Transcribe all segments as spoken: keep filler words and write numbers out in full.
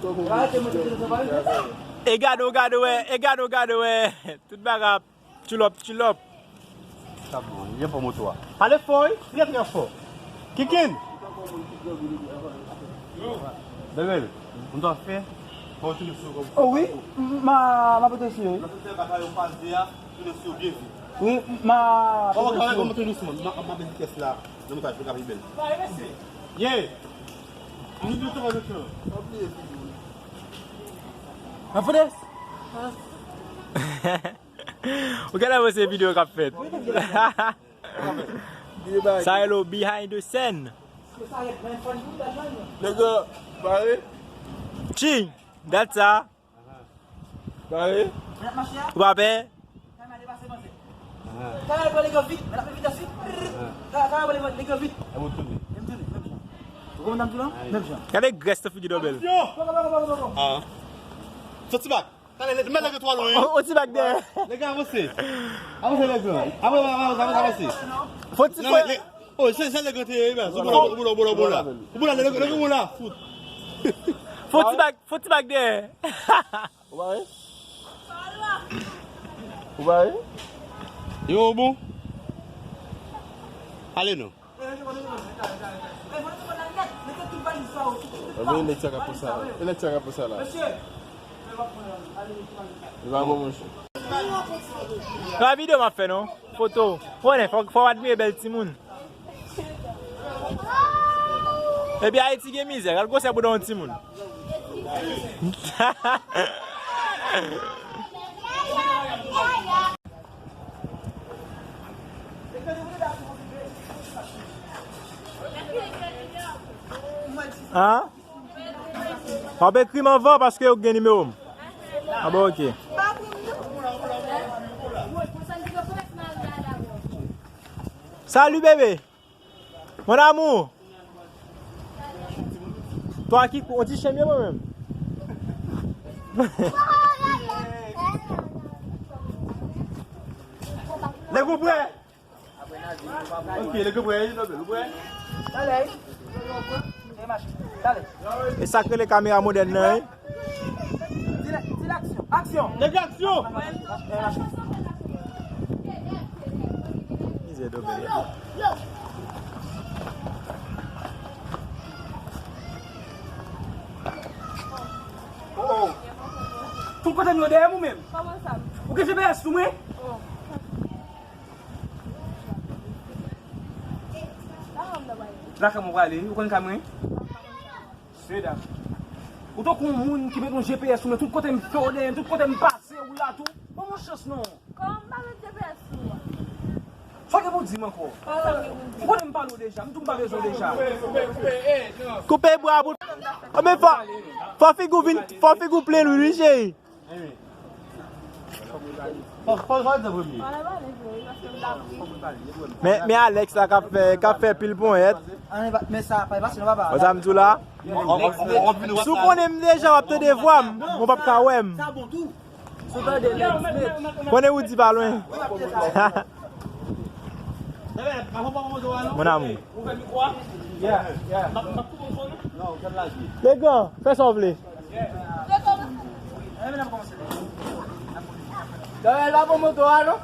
E gade w, gade w, e gade w, gade w. Tout bagay ap tchilòp, tchilòp. Sa bon, li pran moto a. Pale fò, wi. Trè, trè fò. Kikin. Bebe, m ta fè. Fò w tounen sou kòb. Oh wi, m a, m a pote sou yo, wi. Nan tout se bagay yo paze a, tounen sou yo byen vit. Wi, m a pote sou yo. Kòman tounen sou mwen? M a, m a bèl vitès la. Nan montaj pou ka pi bèl. Ye! Ann di tou, ann di tou. Nan fodes! Ou genlè wè se videyo k ap fèt. Sa rele behind the scene. Nèg yo bare. Ching, dat sa. Bare. Ou pa pè? Gade grès nan figi Dobèl. Fò ti bak. Talè, men nèg yo twò lwen. O, o ti bak dèyè. Nèg yo avanse. Avanse, nèg yo. Avanse, avanse, avanse, avanse. Fò ti, fò. Oh, se, se nèg yo te ye, men. Ou boula, ou boula, ou boula, ou boula. Ou boula, nèg yo, nèg yo la, fout. Fò ti bak, fò ti bak dèyè. Ou pa wè? Ou pa wè? Yo, bon. Ale non. Anmwey, nèg sa ka pran sa la. E nèg sa ka pran sa la. Li pa bon, monchè. Pa videyo m ap fè, non. Foto. Konnen, fò, fò w admire bèl timoun. Epi Ayiti gen mizè. Gad gwosè bouda yon timoun. An? W ap ekri m anvan paske yo gen nimewo m. A bon, oke. Salut bébé. Mon amour. Twa ki kou, on ti chen mwen menm. Nèg ou prè? Ok, nèg ou prè, ou prè? Talè. E sa k rele kamera modèn nan, wi. Di l, di l aksyon. Aksyon. Nèg aksyon. Mizè Dobèl. Oh. Tout kote m yo dèyè m ou menm. Kòman sa? Ou gen G P S sou mwen? Oh. Lakay mwen prale, ou konn kay mwen? Mesye dam. Ou tankou yon moun ki met yon G P S sou mwen, tout kote m fè w dèyè m, tout kote m pase ou la tou. Ban mwen chans non. Kòman m pa met G P S sou ou a? Sa w gen pou di m ankò? Ou konnen m pale w deja, m tou m pa bezwen w deja. Koupe bra pou. Anben fò, fò figi w vin, fò figi w plen lwil wi cheri. Men, men Alex la k ap fè, k ap fè pil ponyèt. Wè sa m di w la? Si w konnen m deja, w ap tande vwa m, men w p ap ka wè m. Konnen Woody pa lwen. Mon amour. Legan, fè sa w vle. Dayè, l pa pran moto a, non?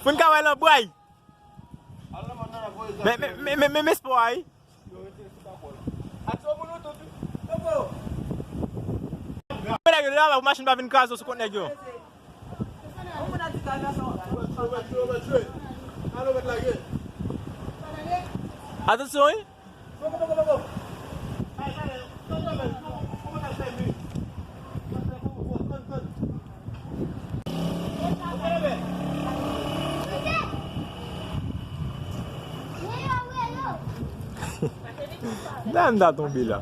Pou n ka wè l an bway. Men, men, men, men, men, men espò a, wi. Men nèg yo la, machin pa vin kraze w sou kont nèg yo. Atansyon, wi. Dam ta tonbe la.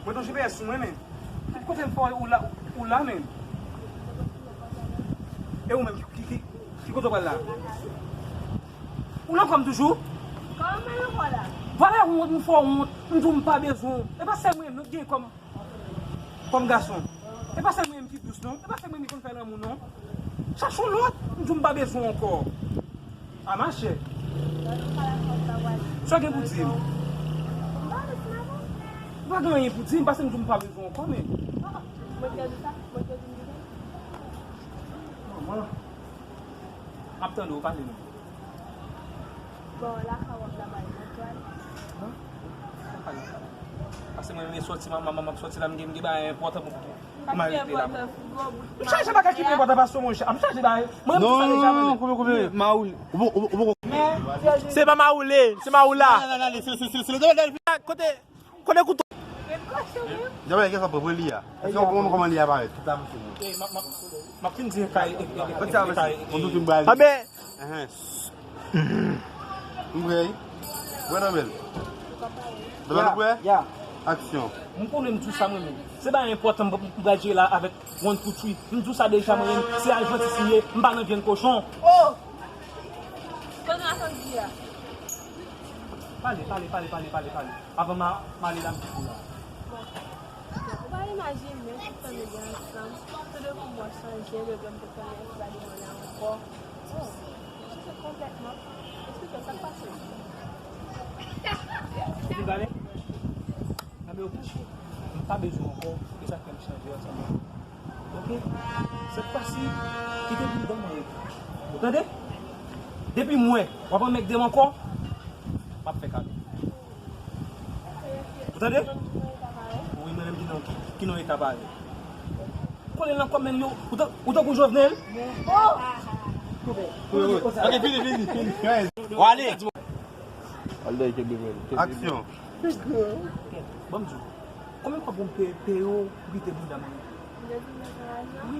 Mwen ton G P S sou mwen, men. Ki kote m fè w la, ou la, men? E ou menm, ki, ki, ki, ki kote w pral la? Ou nan kò m toujou? Kòman m nan kò la? Valè wont, m fè w wont, m di w m pa bezwen w. E pa sèl mwen menm, nou gen kòm, kòm gason. E pa sèl mwen menm ki dous, non. E pa sèl mwen menm ki konn fè lanmou, non. Chache yon lòt, m di w m pa bezwen w ankò. A machè. Sa w gen pou di m? Ou pa gen anyen pou di m, paske m di w m pa bezwen w ankò, men. Manman. M ap tande w, pale non. Bon, la ka w ap la bay mwen twal. Paske mwen menm sòti, manman, manman, m ap sòti la, m gen, m gen bagay enpòtan pou, pou m al regle la. M chache bagay ki pi enpòtan pase w, monchè. M chache bagay. Mwen menm sa deja, mwen menm. Koupe, koupe, Maoul. Ou poko, ou poko. Se pa Maoule, se Maoula. Kote, kote kouto? Djabel, kisa w pran li a? Èske w konn kòman li a parèt? Tout sa, mesye, bon. M ap fin di kay, e, e, e, kay, e. Anben, M prè wi. Prè, Djabel? Djabel, ou prè? Aksyon. M konnen m di w sa mwen menm. Se bagay enpòtan m pral jere la avèk One, two, three. M di w sa deja mwen menm. Se Adventist m ye, m pa nan vyann kochon. Oh! Kote w ap di a? Pale, pale, pale, pale, pale, pale. Avan m a, m ale la, m di w la. Bon. Ou pa imajine tout tan nou gen ansanm, tout de kou m wè w chanje, lè m te konnen ou pa demande ankò. Oh, ou chanje konplètman. Eksplike sa k pase. Ou vin pale? Anben, oke. M pa bezwen w ankò, e sa k fè m chanje ansanm avè w. Oke? Sèt fwa si, kite m dan mwen. Ou tande? Depi m wè w ap anmègde m ankò, m ap fè kado. Ou tande? Wi, mwen menm ki nan, ki, ki nan eta parèy. Kole nan kò m menm yo. Ou tan-, ou tankou Jovenel? Ok, fini, fini, fini. Wale. Al dèyè, kenbe mwen. Aksyon. Bon, ban m di w. Konbyen fwa pou m peye, peye w pou kite bounda mwen? Wi.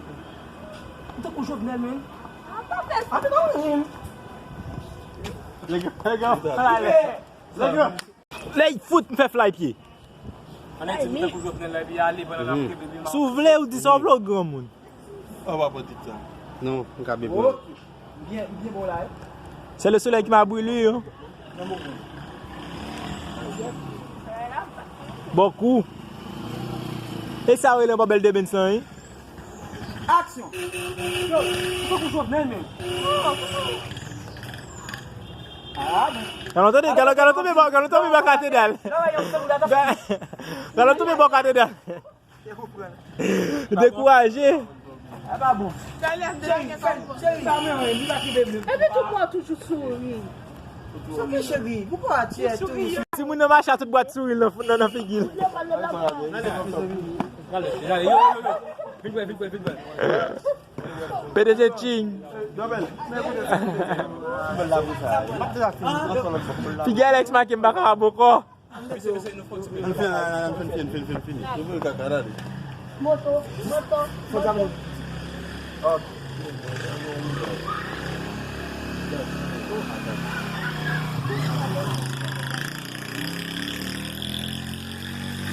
Ou tankou Jovenel, men. Apa pa anyen. Lè y fout m fè fly pye. Ann Ayiti, m tankou Jovenel la, epi ale pandan n ap kenbe pi mal. Si w vle, ou di sa w vle, w granmoun. Ou pa pran tit sa. Non, m ka byen pran. Ok. M byen, m byen bon la, wi. C'est le soleil qui m'a brûlé, hein. Nan bon pwen. Bon kou. E sa w rele yon bòbèl de benn san, wi. Aksyon! Yo, ou tankou Jovenel, men. Ah, men. Galon tonbe, galon, galon tonbe bò, galon tonbe bò katedral. Ga-, galon tonbe bò katedral. Dekouraje. Ah, pa bon. Cheri, cheri, sa mwen, mwen, li pa ki bebe. Epi tou pran toujou souri. Souri, cheri. Poukwa ti es toujou souri? Timoun nan mache a tout bwat souri nan, nan, nan figi l. Gade, gade, yo, yo, yo. Vin pran, vin pran, vin pran. P D G Ching. Figi Alex make m pa kapab ankò. Ann fini, ann fini, ann fini, ann fini. Nou vin kaka, gade. Moto, moto, moto. Ok.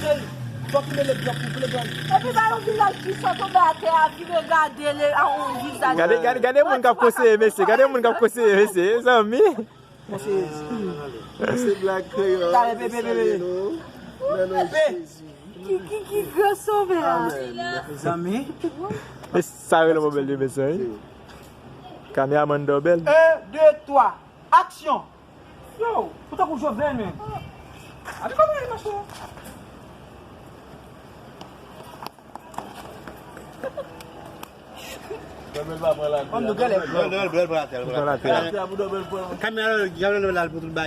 Cheri, fòk ou mele blòk ou vle grann. Epi ba yon vizaj ki sot anba atè a, vire gade le, a yon vizaj. Gade, gade, gade moun k ap konseye mesye, gade moun k ap konseye mesye, zanmi. Konseye. Se blag kreyòl. Talè, bebe, bebe. Nan non Jezi. Ki, ki, ki gran sovè a? Amen. Zanmi. E sa rele mobèl de medsen, wi. Kameramann dòbèl. Un, deux, trois. Action! Yo, ou tankou Jovenel, men. Api kòman e mache? Dòbèl pa pran la. Dòbèl, dòbèl, dòbèl pran atè, pran atè. Kamera, kamera, dòbèl al pou tout bagay.